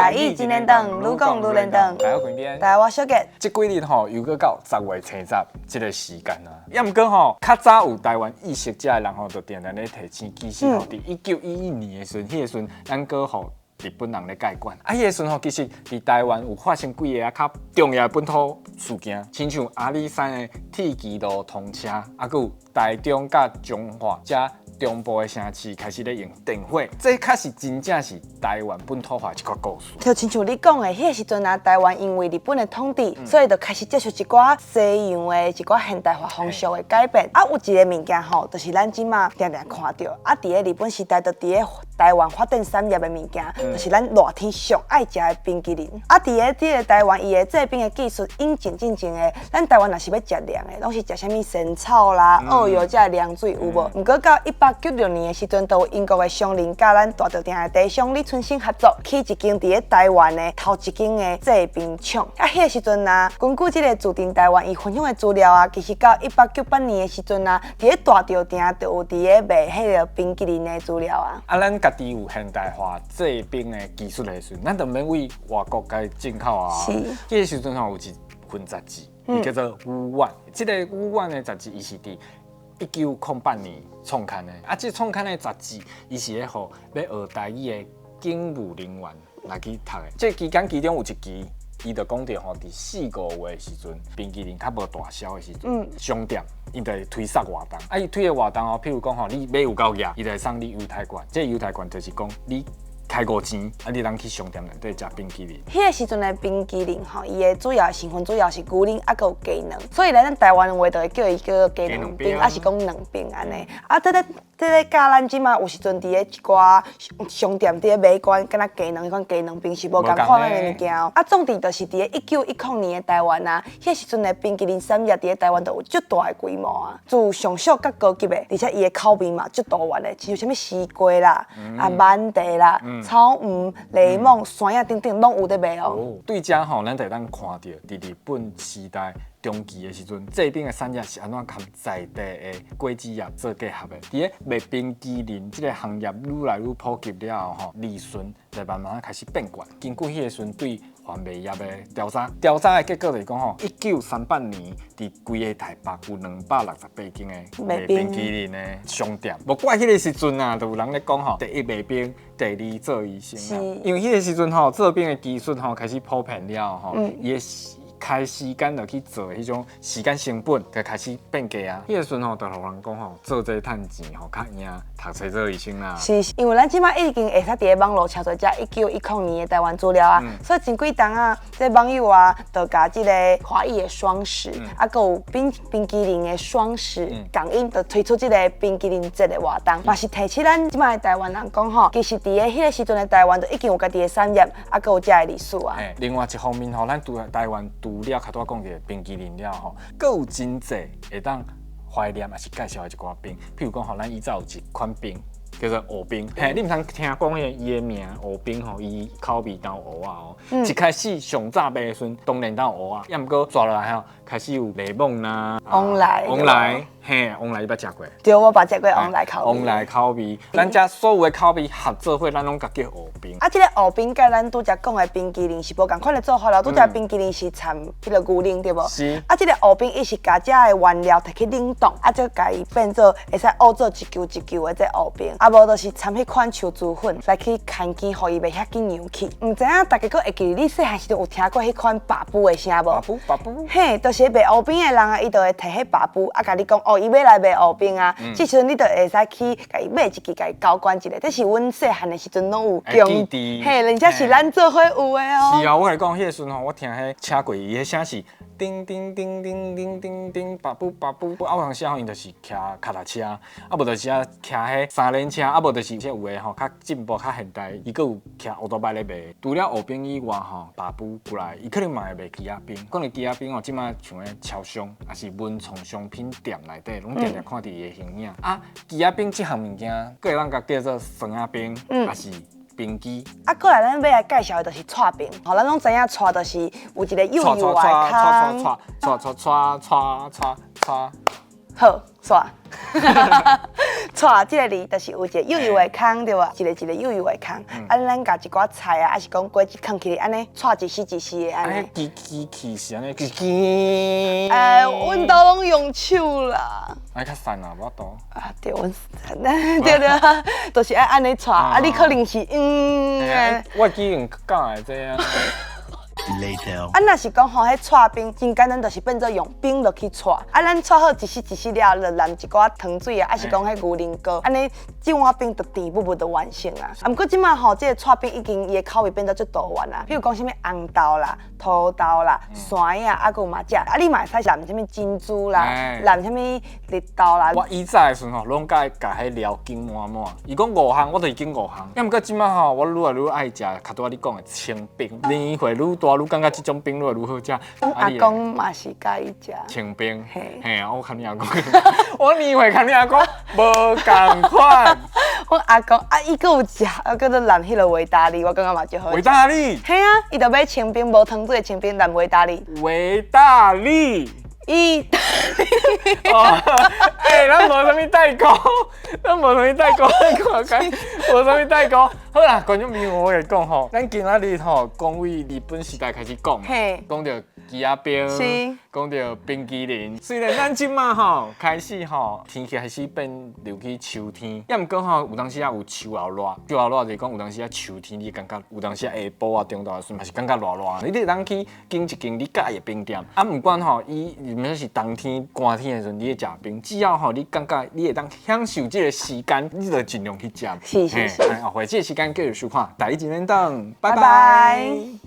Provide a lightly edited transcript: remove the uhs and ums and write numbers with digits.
台語真連長，愈講愈連長。大家好，邊邊。大家好，我小傑。這幾日吼又閣到10月30這個時間啊，抑毋過吼，較早有台灣意識遮的人吼，就定定咧提醒，其實吼，佇1911年的時陣，彼個時陣咱閣予日本人咧蓋管。啊，彼個時陣吼，其實佇台灣有發生幾個啊較重要的本土事件，親像阿里山的鐵岐路通車，啊，閣有台中佮彰化遮中部的城市開始咧用電火，這確實真正是台灣本土化一個故事。就親像你講的，彼個時陣啊，台灣因為日本的統治，所以就開始接受一寡西洋的一寡現代化風俗的改變。啊，有一個物件吼，就是咱這馬定定看著，啊，佇咧日本時代就佇咧台灣發展產業的物件，就是咱熱天上愛食的冰淇淋。啊，佇咧這個台灣，伊的製冰的技術引進進前的，咱台灣若是欲食涼的，攏是食啥物仙草啦、澳藥這涼水有無？毋過到1896年的時陣，就有英國的商人佮咱大稻埕的茶商李春生合作，起一間佇咧台灣的頭一間的製冰廠。啊，彼個時陣啊，根據這個駐鎮台灣伊分享的資料啊，其實到1898年的時陣啊，佇咧大稻埕就有佇咧賣彼個冰淇淋的資料啊。啊，咱家己有現代化製冰的技術的時陣，咱就免為外國共進口啊。這個時陣吼有一份雜誌，伊叫做《五碗》。這個《五碗》的雜誌，伊是佇1908年創刊的。啊，這創刊的雜誌，伊是咧予欲學台語的警務人員來去讀的。這期間其中有一期，伊就講著吼，佇四五月的時陣，冰淇淋較無大銷的時陣，商店𪜶就會推捒活動。啊，伊推的活動吼，譬如講吼，你買有夠額，伊就會送你優待券。這優待券就是講你開5錢，啊，你通去商店內底食冰淇淋。彼個時陣的冰淇淋吼，伊的主要成分主要是牛奶，啊，閣有雞卵，所以咧，咱台灣話就會叫伊叫做雞卵冰，抑是講卵冰按呢。啊，這個佮咱這馬有時陣佇咧一寡商店佇咧買款，敢若雞卵彼款雞卵冰是無仝款的物件哦。啊，總之就是佇咧1910年的台灣啊，彼時陣的冰淇淋產業佇咧台灣就有足大的規模啊，自上俗佮高級的，而且伊的口味嘛足多元的，親像啥物西瓜啦、啊曼茶啦、草莓、檸檬、山仔等等，攏有咧賣哦。對遮吼，咱就會當看著，佇日本時代中期的時陣，製冰的產業是按怎佮在地的果子業做結合的。佇咧賣冰淇淋這個行業愈來愈普及了後吼，利潤就慢慢開始變懸。根據彼個時陣對販賣業的調查，調查的結果就是講吼，1938年佇規個台北有268間的賣冰淇淋的商店。無怪彼個時陣啊，就有人咧講吼，第一賣冰，第二做醫生啊。因為彼個時陣吼，做冰的技術吼開始普遍了吼，伊的開時間就去做彼種時間成本就開始變低啊。彼個時陣吼，就予人講吼，做這趁錢吼較贏讀冊做醫生啦。是，因為咱這馬已經會使佇咧網路查著這1910年的台灣資料啊，所以前幾冬啊，這網友啊，就共這個華義的雙十，啊，閣有冰淇淋的雙十，共𪜶就推出這個冰淇淋節的活動，嘛是提醒咱這馬的台灣人講吼，其實佇咧彼個時陣的台灣，就已經有家己的產業，啊，閣有這个歷史啊。另外一方面吼，咱除台灣除了較拄仔講著冰淇淋了吼，閣有真濟會當懷念抑是介紹的一寡冰，譬如講吼，咱以前有一款冰叫做芋冰，嘿，你毋通聽講彼個伊的名芋冰吼，伊口味當芋仔哦。一開始上早賣的時陣，當然當芋仔，抑毋過煞落來吼，開始有檸檬啦、旺來、旺來，嘿，旺來你捌食過？對，我捌食過旺來口味。旺來口味，咱遮所有的口味合做伙，咱攏共叫芋冰。啊，這個芋冰佮咱拄才講的冰淇淋是無仝款的做法咯。拄才冰淇淋是摻彼個牛奶對無？是。啊，這個芋冰伊是共遮的原料提去冷凍，啊，再共伊變做會使漚做一球一球的這芋冰。啊，無就是摻彼款樹脂粉來去牽筋，予伊袂遐緊溶去。毋知影大家閣會記得你細漢時陣有聽過彼款爸母的聲無？爸母，爸母。嘿，就是賣芋冰的人啊，伊就會提彼爸母啊，共你講哦，伊欲來賣芋冰啊。這時陣你就會使去共伊買一支，共伊交換一下。這是阮細漢的時陣攏有記得。嘿，而且是咱做伙有的哦。是啊，我共你講，彼個時陣吼，我聽彼車過，伊彼聲是叮叮叮叮叮叮叮，爸母爸母。啊，有當時吼，𪜶就是騎跤踏車，啊無就是啊騎彼三輪車，啊無就是這有的吼較進步較現代，伊閣有騎烏多擺咧賣。除了芋冰以外吼，爸母過來，伊可能嘛會賣枝仔冰。講著枝仔冰吼，這馬像彼超商，抑是文創商品店內底，攏定定看著伊的形影。啊，枝仔冰這項物件，閣會當共叫做酸仔冰，抑是冰枝。啊，過來咱欲來介紹的就是蔡冰，吼，咱攏知影蔡就是有一個幼幼的空。蔡蔡蔡蔡蔡蔡蔡蔡。好，煞。掣這个字，就是有一个幼幼的空對無？一个一个幼幼的空。啊，咱共一寡菜啊，抑是講果子囥起來，按呢掣一絲一絲的按呢。機機器是按呢，機機。阮兜攏用手啦。愛較瘦啦，無法度。啊，對，阮對對，就是愛按呢掣，啊，你可能是嗯。我記用教的這啊。啊，若是講吼，彼掣冰真簡單，就是變做用冰落去掣。啊，咱掣好一絲一絲了後，就淋一寡糖水啊，抑是講彼牛奶膏，按呢這碗冰就甜滗滗就完成啊。啊，毋過這馬吼，這个掣冰已經伊的口味變做足多元啊。比如講啥物紅豆啦、土豆啦、山藥啊，閣有嘛食。啊，你嘛會使淋啥物珍珠啦，淋啥物綠豆啦。我以早的時陣吼，攏佮共彼料揀滿滿。伊講五項，我就是揀五項。啊，毋過這馬吼，我愈來愈愛食，較拄仔你講的清冰。年歲愈大愈感覺這種冰愈來愈好食。阿公嘛是佮意食清冰，嘿啊！我共你阿公，我年歲共你阿公無仝款。我阿公啊，伊閣有食，啊，閣做淋彼个維達利，我感覺嘛足好食。維達利。嘿啊，伊就買清冰無糖水的清冰淋維達利。維達利。意大利。哦，欸，咱無啥物代溝，咱無啥物代溝，看看，無啥物代溝。好啦，觀眾朋友，我共你講吼，咱今仔日吼講為日本時代開始講，講著枝仔冰，講著冰淇淋。雖然咱這馬吼開始吼天氣開始變入去秋天，抑毋過吼有當時仔有秋後熱，秋後熱就是講有當時仔秋天你感覺有當時仔下晡啊、中晝的時陣嘛是感覺熱熱。你會當去揀一間你佮意的冰店，啊，毋管吼伊毋管是冬天、寒天的時陣，你會食冰，只要吼你感覺你會當享受這个時間，你就盡量去食。後回這个時間繼續收看《台日一連檔》，拜拜。